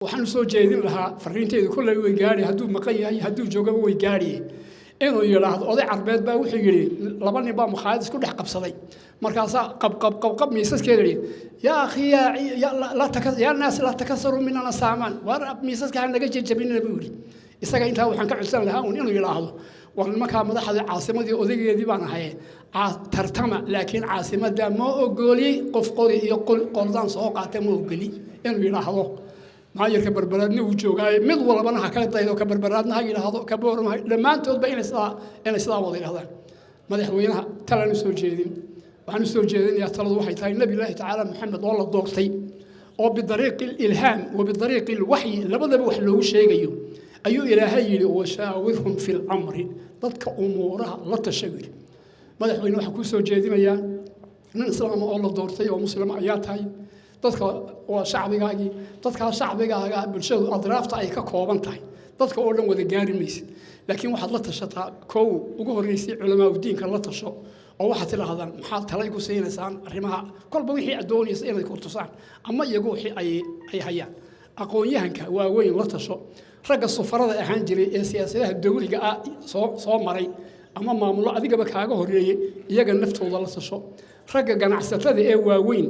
Waxaan usoo jeedin lahaa, fariinteydu kolley way gaadhi, hadduu maqan yahay, hadduu joogaba way gaadhiye, inuu yidhaahdo oday Carbeed baa wuxuu yidhi, laba nin baa mukhaayad isku dhex qabsaday. Markaasaa qabqab qabqab miisaskeeda yidhi: "Yaa akhi, yaa naas, laa takasaruu minana saamaan, waar miisaska ha naga jejabinina," buu yidhi. Isaga intaa waxaan ka codsan lahaa un inuu yidhaahdo: "War nimankaa madaxda, caasimadii odaygeedii baan ahaye, tartama, laakiin caasimadda ma ogoli qof qori iyo qoldaan soo qaata, ma ogoli," inuu yidhaahdo. Maayarka Berberaadna wuu joogaaye, mid walbana ha ka daydo, ka Berberaadna ha yidhaahdo, ka Boorama, dhammaantoodba inay sidaa wada yidhahdaan. Madaxweynaha talaan usoo jeedin, waxaan usoo jeedinayaa, taladu waxay tahay Nabillaahi tacaala Maxamed oo la doortay oo bidariiqi ilhaam wa bidariiqi alwaxyi labadaba wax loogu sheegayo ayuu Ilaahay yidhi: "Washaawirhum fi lamri," dadka umuuraha la tasha yidhi. Madaxweyne, waxaan kuu soo jeedinayaa, nin islaama oo la doortay oo muslima ayaa tahay. Dadka waa shacbigaagii, dadkaa shacbigaaga, bulshadu adraafta ay ka kooban tahay, dadka oo dhan wada gaari maysid, laakiin waxaad la tashataa kow ugu horreysay culamaa udiinka la tasho, oo waxaad tidhaahdaan: "Maxaad talay ku siinaysaan arrimaha?" Kolba wixii aad doonaysa inay ku tusaan ama iyagu wixii ay hayaan. Aqoon-yahanka waaweyn la tasho, ragga sufarada ahaan jiray ee siyaasadaha dawliga ah soo maray ama maamulo adigaba kaaga horreeyey, iyaga naftooda la tasho. Ragga ganacsatada ee waaweyn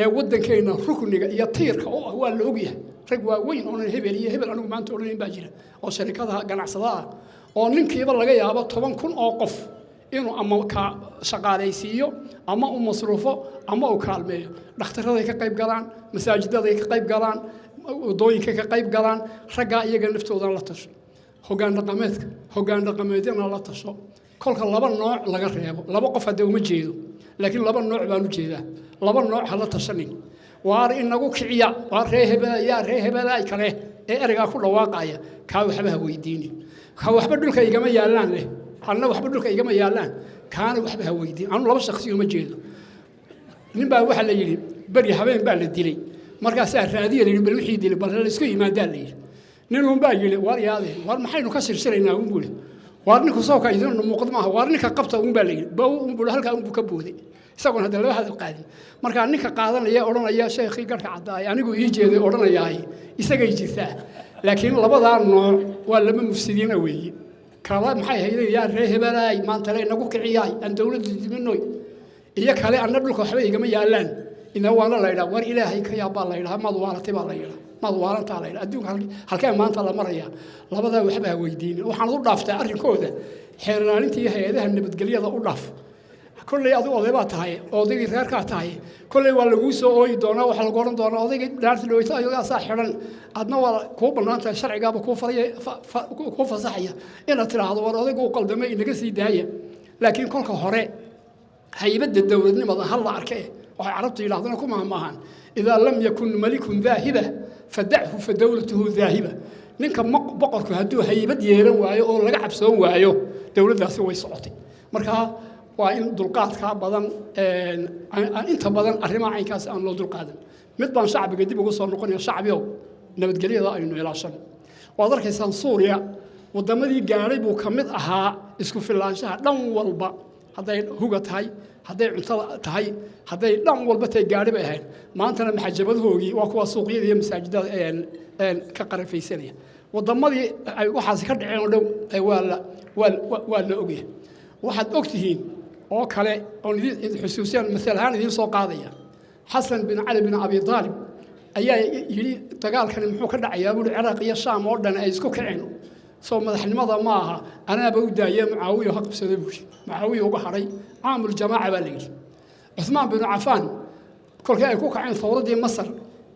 ee waddankeenna rukniga iyo tiirka u ah waa la ogyahay. Rag waaweyn oonan hebel iyo hebel anigu maanta odhanayn baa jira oo sharikadaha ganacsada ah, oo ninkiiba laga yaabo 10,000 oo qof inuu ama ka shaqaalaysiiyo ama u masruufo ama u kaalmeeyo. Dhakhtaraday ka qayb galaan, masaajidaday ka qayb galaan, wadooyinka ka qayb galaan. Raggaa iyaga naftoodan la tasho. Hoggaan dhaqameedka, hoggaan dhaqameedyana la tasho. Kolka laba nooc laga reebo, laba qof hadda uma jeedo, laakiin laba nooc baan u jeedaa. Laba nooc ha la tashanin: waar inagu kiciya, waar ree hebela, yaa ree hebelaay kale ee ereygaa ku dhawaaqaya, kaa waxba ha weydiinin. Ka waxba dhulka igama yaallaan leh, anna waxba dhulka igama yaallaan, kaana waxba ha weydiin. Anu laba shaksi uma jeedo. Nin baa waxaa la yidhi beri habeen baa la dilay. Markaasaa raadiya la yidhi, bal wixii dilay bal laysku yimaadaa la yidhi. Ninun baa yidhi: "Waar yaadeen, waar maxaynu ka shirshiraynaa?" Un buu yidhi. "Waar ninku sawka idin muuqda maaha, waar ninka qabta," un baa la yidhi. Bow un buu halkaa unbuu ka booday isagoon hadda laba hadal qaadin. Markaa ninka qaadanaya odhanaya sheekhii garhka caddaay anigu ii jeeday odhanayaay, isagay jirtaa. Laakiin labadaa nooc waa laba mufsidiina weeye. Kala maxay hayday: "Yaa ree hebelaay, maanta le inagu kiciyaay, aan dowladda diminoy," iyo kale: "Anna dhulka waxba igama yaallaan." Ina waana la yidhaha: "War Ilaahay ka yaab," baa la yidhaha. "Maad waalatay," baa la yidhaha, "maad waalantaa," la yidhaha. Adduunka halkee maanta la maraya? Labadaa waxba ha weydiinin. Waxaan u dhaaftaa arrinkooda xeer ilaalinta iyo hay-adaha nabadgelyada u dhaaf. Kolley adigu oday baa tahay, odaygii reerkaa tahay. Kolley waa laguu soo ooyi doonaa, waxaa lagu odhan doonaa odaygii dhaarta dhaweyta ayagaasaa xidhan. Adna waa kuu bannaan tahay, sharcigaaba kuu faraya, kuu fasaxaya inaad tidhaahdo: "War odaygu u qaldamay, inaga sii daaya." Laakiin kolka hore haybadda dowladnimada ha la arke. Waxay Carabtu yidhahdana ku mahmaahaan: "Idaa lam yakun malikun daahiba fadachu fadawlatuhu daahiba." Ninka boqorku hadduu haybad yeelan waayo oo laga cabsoon waayo, dowladdaasi way socotay. Marka waa in dulqaadka badan, inta badan arrimaha caynkaas aan loo dulqaadan. Mid baan shacbiga dib ugu soo noqonaya. Shacbiyow, nabadgelyada aynu ilaashano. Waad arkaysaan, Suuriya waddamadii gaadhay buu ka mid ahaa isku filaanshaha dhan walba, hadday huga tahay, hadday cuntada tahay, hadday dhan walba tahay, gaadhi bay ahayd. Maantana maxajabadahoogii waa kuwa suuqyada iyo masaajidada ka qarafaysanaya. Waddamadii ay waxaasi ka dhaceen oo dhow waa la ogyahay. Waxaad og tihiin oo kale oon idin xusuusiyaan, masal ahaan idiin soo qaadaya, Xasan bin Cali bin Abi Aalib ayaa yidhi: "Dagaalkani muxuu ka dhacayaa?" buuri. "Ciraaq iyo Shaam oo dhan ay isku kaceen, soo madaxnimada ma aha, anaaba u daayee, Mucaawiya ha qabsada," buuri. Mucaawiya uga hadhay caamuljamaaca baa la yidhi. Cuhmaan binu Cafaan kolkii ay ku kaceen thawraddii Masar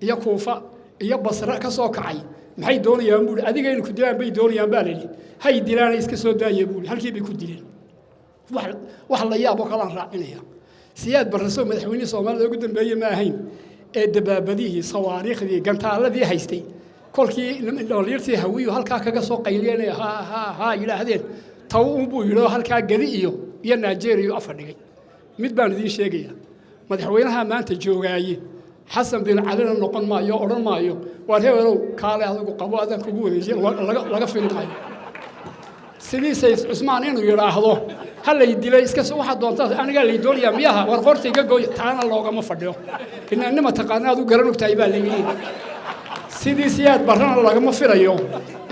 iyo Kuufa iyo Basre ka soo kacay, "Maxay doonayaan?" buuri. "Adigaynu ku dilaan bay doonayaan," baa la yidhi. "Hay dilaana, iska soo daaya," buuri. Halkii bay ku dileen. Wax la yaab oo kalaan raacinaya: Siyaad Barrasow madaxweynihii Soomaalida ugu dambeeye ma ahayn ee dabaabadihii, sawaariikhdii, gantaaladii haystay? Kolkii dhalinyartii Hawiyu halkaa kaga soo qayliyeen, haa haa haa yidhaahdeen, taw unbuu yidhi oo halkaa Gadi iyo Nigeria afa dhigay. Mid baan idiin sheegayaa: madaxweynaha maanta joogaaye Xasan bin Calina noqon maayo, odhan maayo: "Waar hebelow, kaale adigu qabo, adaan kugu wareejiye." Laga fili maayo sidii Sayid Cusmaan inuu yidhaahdo: "Ha lay dilay, iska waxaad doontaa, anigaa lay doonayaa miyaha, war qortayga gooy." Taana loogama fadhiyo. Inaanima taqaana aad u garan ogtahay baa la yidhi. Sidii Siyaad Barrana lagama filayo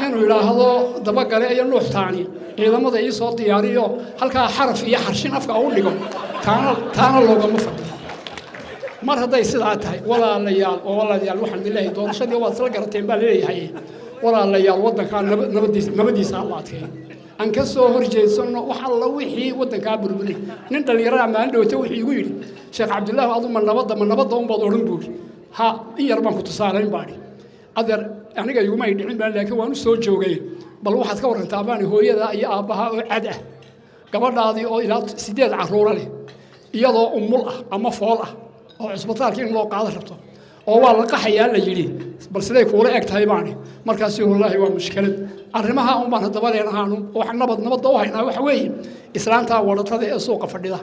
inuu yidhaahdo Dabagale iyo Nuux Taani ciidamada ii soo diyaariyo, halkaa xaraf iyo xarshin afka u dhigo. Taana loogama fadhiyo. Mar hadday sidaa tahay, walaalayaal oo walaalayaal, waxaan idin leeyahay, doorashadii waad isla garateen baa leeyahay. Walaalayaal, waddankaa nabadiisa ha la adkeeyo. Aan ka soo horjeedsanno wax alla wixii waddankaa burburay. Nin dhallinyarada maalin dhowta wuxuu igu yidhi, "Sheekh Cabdillaahi, adu ma nabadda unbaad odhan?" Buuri. Ha, in yar baan ku tusaalayn baadhi. Adeer, aniga iguma ay dhicin baan, laakiin waan u soo joogay. Bal waxaad ka warrantaa baani hooyada iyo aabbaha oo cad ah, gabadhaadii oo ilaa 8 carruuro leh, iyadoo umul ah ama fool ah oo cusbitaalka in loo qaado rabto, oo waa la qaxayaa la yidhi, bal siday kuula eg tahay baani. Markaasi wallaahi waa mushkilad. Arrimaha un baan haddaba leenahaanu wax nabadda u haynaa. Waxa weeye islaantaa wadhatada ee suuqa fadhida,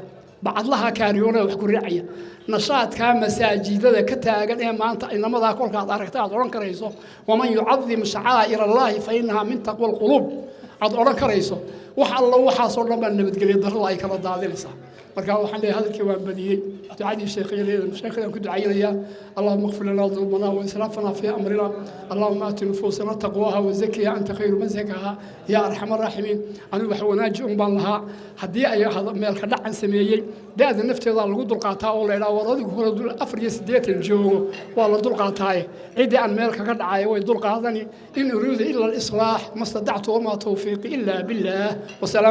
bacadlaha kaariyoonada wax ku raacaya, nashaadkaa masaajidada ka taagan ee maanta inamadaa kolkaad aragta aad odhan karayso, "ومن يعظم شعائر الله فإنها من تقوى القلوب" aad odhan karayso. Wax allo waxaasoo dhan baa nabadgelyo darrada ay kala daadinaysaa. Marka waxaan leeyahay, hadalkii waan badiyey. Ducadii sheekhyaleeda, sheekhyadaan ku ducaynayaa. اللهم اغفر لنا ذنوبنا وإسرافنا في أمرنا. اللهم آت نفوسنا تقواها وزكها أنت خير من زكاها يا أرحم الراحمين. Anigu wax wanaaji un baan lahaa. Haddii ay meel ka dhacan sameeyey, da'da nafteeda lagu dulqaataa oo la idhaha, war adigu hore 84 joogo, waa la dulqaataaye. Ciddii aan meel kaga dhacay way dulqaadani. إن أريد إلا الإصلاح ما استطعت وما توفيقي إلا بالله، وسلام.